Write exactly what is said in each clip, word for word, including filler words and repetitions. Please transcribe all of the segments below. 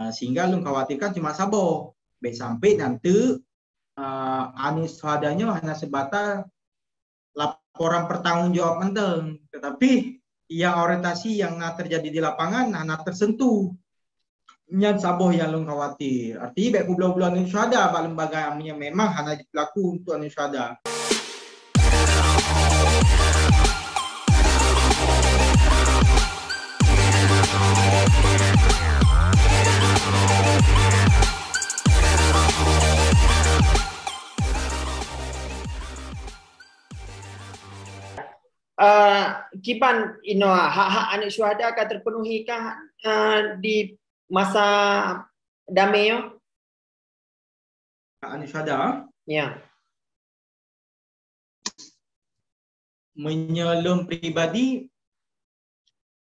Sehingga lôn khawatirkan cuma saboh. Bèk sampai nanti, uh, aneuk syuhada nyoe hana sebatas laporan pertanggungjawab mantong, tetapi yang orientasi yang na terjadi di lapangan hana tersentuh. Nyan saboh yang lôn khawatir. Arti bèk peubloe-bloe aneuk syuhada bak lembaga yang memang hana berlaku untuk aneuk syuhada. Uh, kiban inoe hak-hak aneuk syuhada ka terpenuhi kah uh, di masa damé nyoe? Hak aneuk syuhada? Ya. Meunyoe lôn pribadi,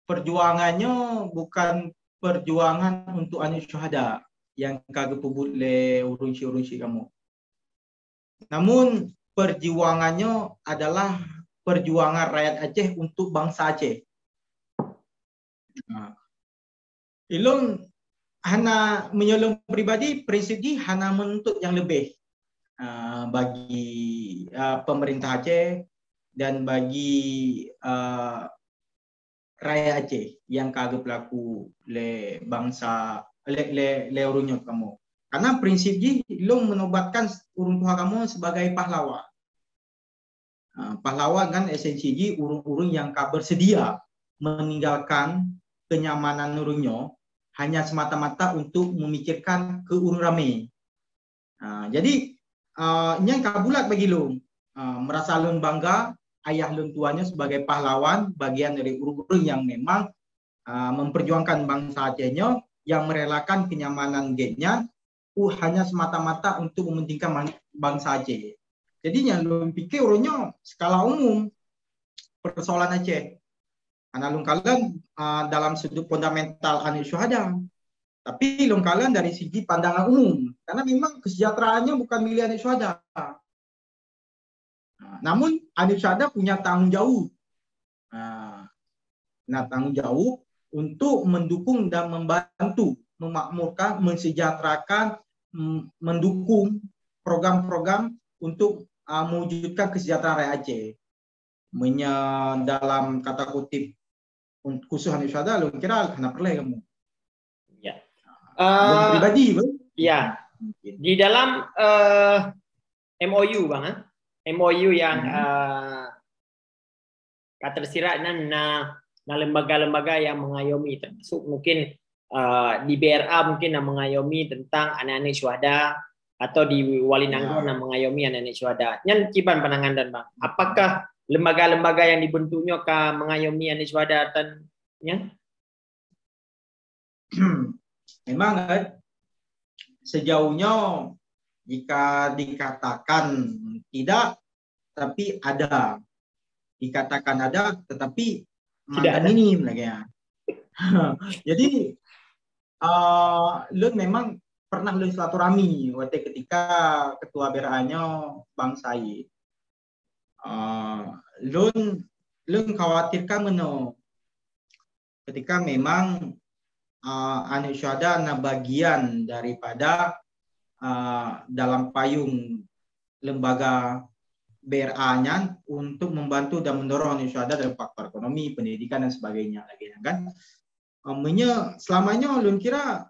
perjuangan nyoe bukan perjuangan untuk aneuk syuhada yang ka geupeubuet lé ureueng syik-ureueng syik kamoe. Namun perjuangan nyoe adalah perjuangan rakyat Aceh untuk bangsa Aceh. Ha. Ilôn hana, meunyoe lôn pribadi, prinsip jih hana menuntut yang lebih uh, bagi uh, pemerintah Aceh dan bagi uh, rakyat Aceh yang ka geupelaku lé bangsa lé lé, lé ureueng nyoe kamoe. Karena prinsip jih lôn menobatkan ureueng tuha kamoe sebagai pahlawan. Uh, pahlawan kan esensi jih ureueng-ureueng yang ka bersedia meninggalkan kenyamanan ureueng nyoe hanya semata-mata untuk memikirkan ke ureueng ramé. Ha, jadi uh, nyan ka bulat bagi lôn. Uh, merasa lôn bangga ayah lôn tuha nyoe sebagai pahlawan, bagian dari ureueng-ureueng yang memang uh, memperjuangkan bangsa Aceh nyoe, yang merelakan kenyamanan gét nyan uh, hanya semata-mata untuk mementingkan bangsa Aceh. Jadi nyang lôn pikir ureueng nyoe skala umum persoalan Aceh. Hana lôn kalon uh, dalam sudut fundamental aneuk syuhada. Tapi lôn kalon dari segi pandangan umum. Karena memang kesejahteraannya bukan milik aneuk syuhada. Namun aneuk syuhada punya tanggung jawab. Nah, tanggung jawab untuk mendukung dan membantu, memakmurkan, mensejahterakan, mendukung program-program untuk uh, mewujudkan kesejahteraan rakyat Aceh. Meunyoe dalam kata kutip khusus aneuk syuhada, lôn kira hana peureulèe kamoe. Ya. Uh, pribadi pun. Ya. Di dalam uh, M O U bang, eh? M O U yang hmm. uh, ka tersirat nan na, na lembaga-lembaga yang mengayomi, termasuk mungkin uh, di B R A mungkin na mengayomi tentang aneuk-aneuk syuhada atau di Wali Nanggroe ya. Na mengayomi aneuk-aneuk syuhada. Nyan kiban pandangan dan bang, apakah lembaga-lembaga yang dibentuk nyoe ka mengayomi aneuk syuhada tan nyan? Memang kan sejauh nyoe jika dikatakan tidak, tapi ada. Dikatakan ada, tetapi tidak ada. Minim lagi ya. Jadi uh, lôn memang pernah lôn silaturahmi waktu ketika ketua B R A nyoe Bang Said. Uh, lôn lôn khawatirkan meunoe ketika memang uh, aneuk syuhada na bagian daripada uh, dalam payung lembaga B R A nyan untuk membantu dan mendorong aneuk syuhada dalam faktor ekonomi, pendidikan dan sebagainya lagi kan. Uh, meunyoe selama nyoe lôn kira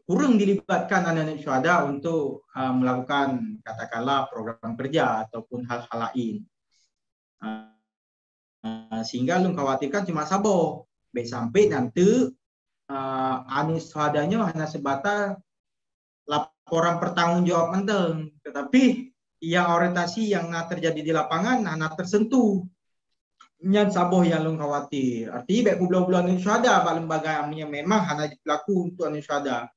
kurang dilibatkan aneuk-aneuk syuhada untuk uh, melakukan katakanlah program kerja ataupun hal-hal lain. Uh, sehingga lôn khawatirkan cuma saboh. Bèk sampai nanti uh, aneuk syuhada nyoe hana sebatas laporan pertanggungjawab mantong, tetapi yang orientasi yang na terjadi di lapangan hana tersentuh. Nyan saboh yang lôn khawatir. Arti bèk peubloe-bloe aneuk syuhada bak lembaga yang memang hana berlaku untuk aneuk syuhada.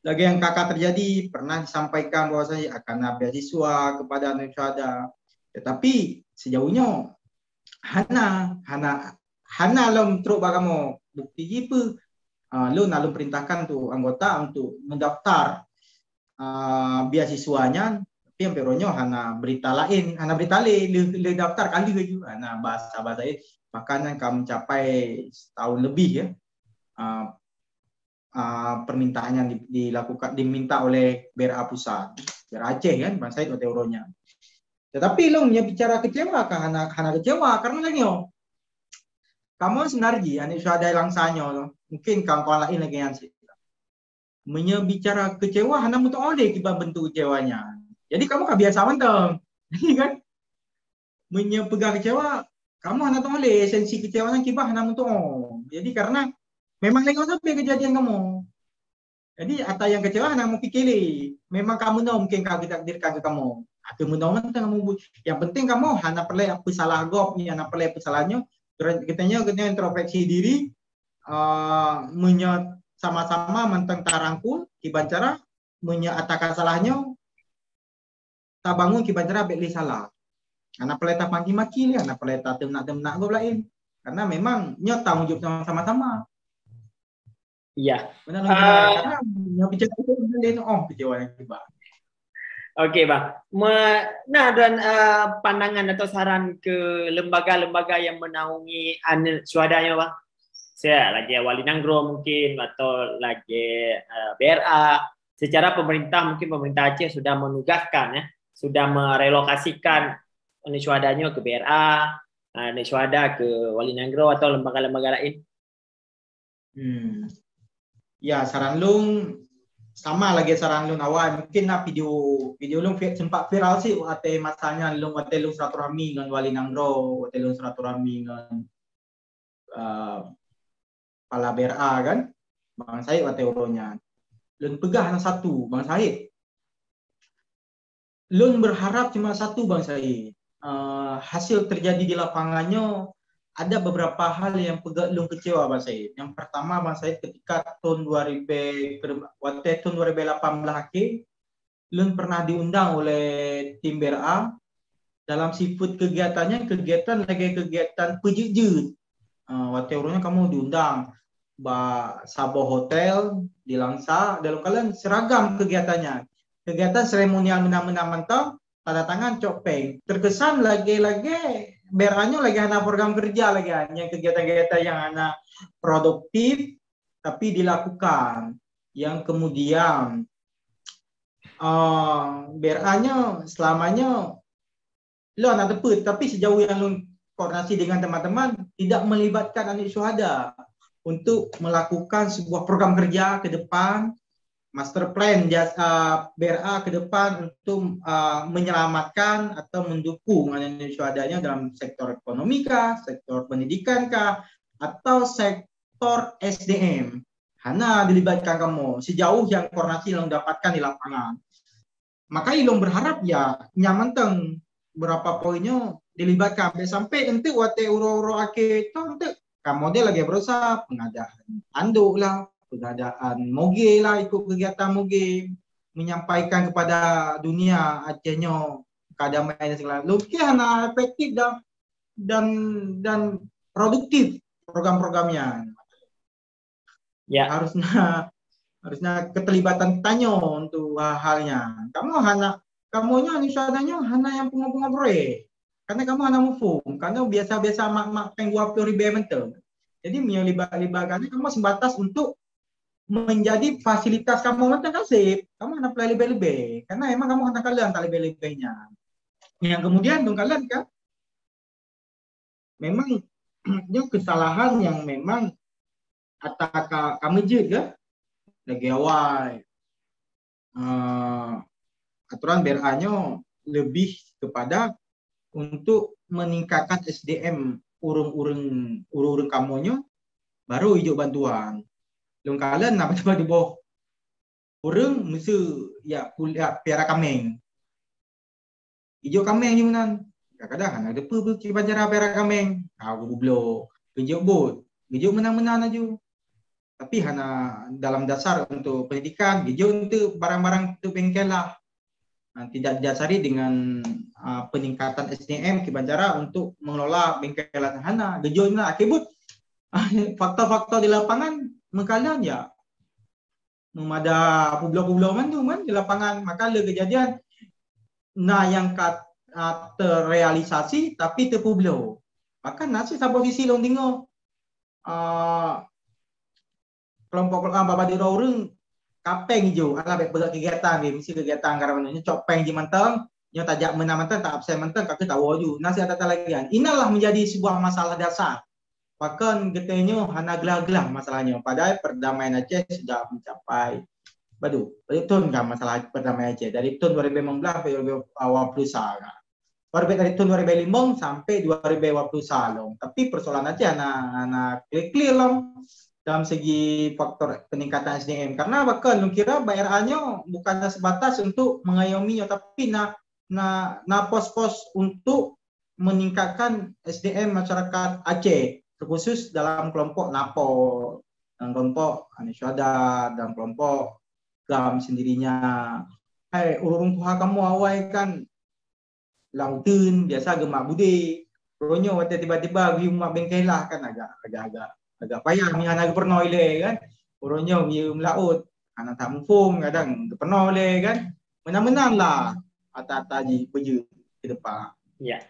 Lagèe yang ka-ka terjadi, pernah disampaikan bahwasanya akan ada beasiswa kepada aneuk syuhada. Tetapi sejauh nyoe hana hana hana lom trok bak kamoe. Bukti jih peue? Uh, lôn na lôn perintahkan tu anggota untuk mendaftar uh, beasiswa nyan, tapi sampai uroe nyoe hana berita lain, hana berita lain, le, le daftar kali laju, hana bahasa-bahasa lain. Bahkan nyan ka mencapai setahun lebih ya. Uh, uh, permintaan yang di, dilakukan, diminta oleh B R A pusat, B R A Aceh kan, Bang Said, watèe uroe nyan. Tetapi lôn meunyoe bicara kecewa, ka hana, hana kecewa karena lagèe nyoe. Kamoe sebenarnya aneuk syuhada Langsa nyoe, mungkin kawan-kawan laén lagèe nyan cit. Meunyoe bicara kecewa, hana meutu'oh lé kiban bentuk kecewa nyan. Jadi kamoe ka biasa mantong. Kan? Meunyoe peugah kecewa, kamoe hana tu'oh lé esensi kecewa nyan kiban hana meutu'oh. Jadi karena memang lagèe nyoe sabe kejadian kamoe. Jadi ata nyang kecewa hana meupiké lé. Memang ka meunoe mungkin ka geutakdirkan keu kamoe. Ateueh meunoe mantong kamoe bu-, yang penting kamoe hana peureulèe peusalah gob, hana peureulèe peusalah nyoe. Geutanyoe, geutanyoe introspeksi diri, uh, meunyoe sama-sama mantong tarangkul kiban cara, meunyoe ata ka salah nyoe, tabangun kiban cara bèk lé salah. Hana peureulèe tamaki-maki lé, hana peureulèe tateunak-teunak gob laén. Karena memang nyoe tanggung jaweueb sama-sama. Ya. Benar lah. Ah. Karena nyoe bicara itu lain, oh, kecewa yang tiba. Okey, Bang. Me-, na dan, uh, pandangan atau saran ke lembaga-lembaga yang menaungi aneuk syuhada nyoe, Bang? Saya lagi wali nanggroe mungkin atau lagi, uh, B R A. Secara pemerintah, mungkin pemerintah Aceh sudah menugaskan, ya, sudah merelokasikan aneuk syuhada nyoe ke B R A, aneuk syuhada ke wali nanggroe atau lembaga-lembaga lain. Hmm. Ya, saran lôn sama lagèe saran lôn awai. Mungkin na video, video lôn vi-, sempat viral sih watèe masa nyan lôn, watèe lôn silaturahmi ngon wali nanggroe, watèe lôn silaturahmi ngon, uh, kepala B R A kan, Bang Said watèe uroe nyan. Lôn peugah hana satu, Bang Said. Lôn berharap cuma satu, Bang Said. Uh, hasil terjadi di lapangan nyoe ada beberapa hal yang peugah lôn kecewa, Bang Said. Yang pertama, Bang Said, ketika tahun dua ribu, watèe tahun dua ribu lapan belas akhé, lôn pernah diundang oleh tim B R A dalam sifat kegiatannya, kegiatan lagèe kegiatan peujeuet-jeuet. Uh, watèe uroe nyan kamoe diundang bak saboh hotel di Langsa, dalam keadaan seragam kegiatannya. Kegiatan seremonial meunan-meunan mantong, tanda tangan, cok péng. Terkesan lagèe-lagèe B R A nyoe lagèe hana program kerja lagèe nyan, kegiatan-kegiatan yang hana produktif tapi dilakukan. Yang kemudian, uh, B R A nyoe selama nyoe lôn hana teupeu, tapi sejauh yang lôn koordinasi dengan teman-teman, tidak melibatkan aneuk syuhada untuk melakukan sebuah program kerja ke depan, master plan jas-, uh, B R A ke depan untuk, uh, menyelamatkan atau mendukung aneuk syuhada nyoe dalam sektor ekonomi kah, sektor pendidikan kah, atau sektor S D M. Hana dilibatkan kamoe sejauh yang koordinasi yang dapatkan di lapangan. Maka ilôn berharap ya nyan mantong beberapa poin nyoe dilibatkan. Bèk sampai enteuk watèe uroe-uroe akhé toh enteuk ka model lagèe berusaha pengadaan anduk lah, pengadaan moge lah, ikut kegiatan moge, menyampaikan kepada dunia Aceh nyoe ka damai dan segala. Lôn pikir hana efektif dan, dan, dan produktif program-program nyan. Ya. Harusnya, harusnya keterlibatan tanyoe untuk hal-hal nyan. Kamoe hana, kamoe nyoe Indonesia nyoe hana nyang pungo-pungo breh. Karena kamoe hana muphom, karena biasa-biasa mak-mak péng dua puluh ribu mantong. Jadi meunyoe libat-libat gana kamoe sebatas untuk menjadi fasilitas kamoe mantong ka seb. Kamoe hana peureulèe leubeh-leubeh. Karena emang kamoe hana kalon tak leubeh-leubeh nyan. Yang kemudian dong kalon kan memang nyoe kesalahan yang memang ata ka, ka meujeuet ke lagèe awai. Uh, aturan B R A nyoe lebih kepada untuk meningkatkan S D M ureueng-ureueng, ureueng-ureueng kamoe nyoe baru ijok bantuan. Lôn kalon na beutôi di boh ureueng meuseu ya pul-, ya piara kameng. Ijok kameng di meunan. Kadang-kadang hana teupeu kiban cara piara kameng. Ka geubloe, geujok bot, geujok meunan-meunan laju. Tapi hana dalam dasar untuk pendidikan, geujok untuk barang-barang untuk bengkel lah. Nah, tidak didasari dengan, uh, peningkatan S D M kiban cara untuk mengelola bengkel lah. Hana, geujok meunan. Akhé buet, faktor-faktor di lapangan meukalon ya meumada publoe-publoe mandum kan di lapangan. Maka le kejadian na nyang ka, uh, terrealisasi tapi teupubloe. Bahkan na cit saboh sisi lôn deungoe, uh, kelompok-kelompok, ah, babah di ureuëng ka péng jih, alah bék peugah kegiatan, misi kegiatan karena nyoe cok péng jih mantong, nyoe tajak meunan mantong, tak absen mantong, ka keuh tawoe ju. Nasihat tata lagi kan. Inilah menjadi sebuah masalah dasar. Pakon geutanyoe hana glah-glah masalah nyoe, padahai perdamaian Aceh sudah mencapai, baduh, dari tahun kan masalah perdamaian Aceh. Dari tahun dua ribu lima belas sampai dua ribu dua puluh satu kan. Baru dari tahun dua ribu lima sampai dua ribu dua puluh satu lom. Tapi persoalan Aceh hana, hana clear-clear lom dalam segi faktor peningkatan S D M. Karena bahkan lôn kira B R A nyoe bukan sebatas untuk mengayomi nyoe, tapi na, na, na pos-pos untuk meningkatkan S D M masyarakat Aceh, terkhusus dalam kelompok NAPO, dalam kelompok Anis Syuhada, dalam kelompok GAM sendirinya. Hai, ureuëng tuha kamoe awai kan lam uteuen, biasa geumat budé. Uroe nyoe watée tiba-tiba geuyue mat bengkeh lah kan agak, agak, agak, agak payah, meuhana geupeurunoe ilée kan. Uroe nyoe geuyue meulaôt, hana that muphom, kadang geupeurunoe ilée kan. Meunan-meunan lah ata-ata jih peujeuet ke depan. Ya.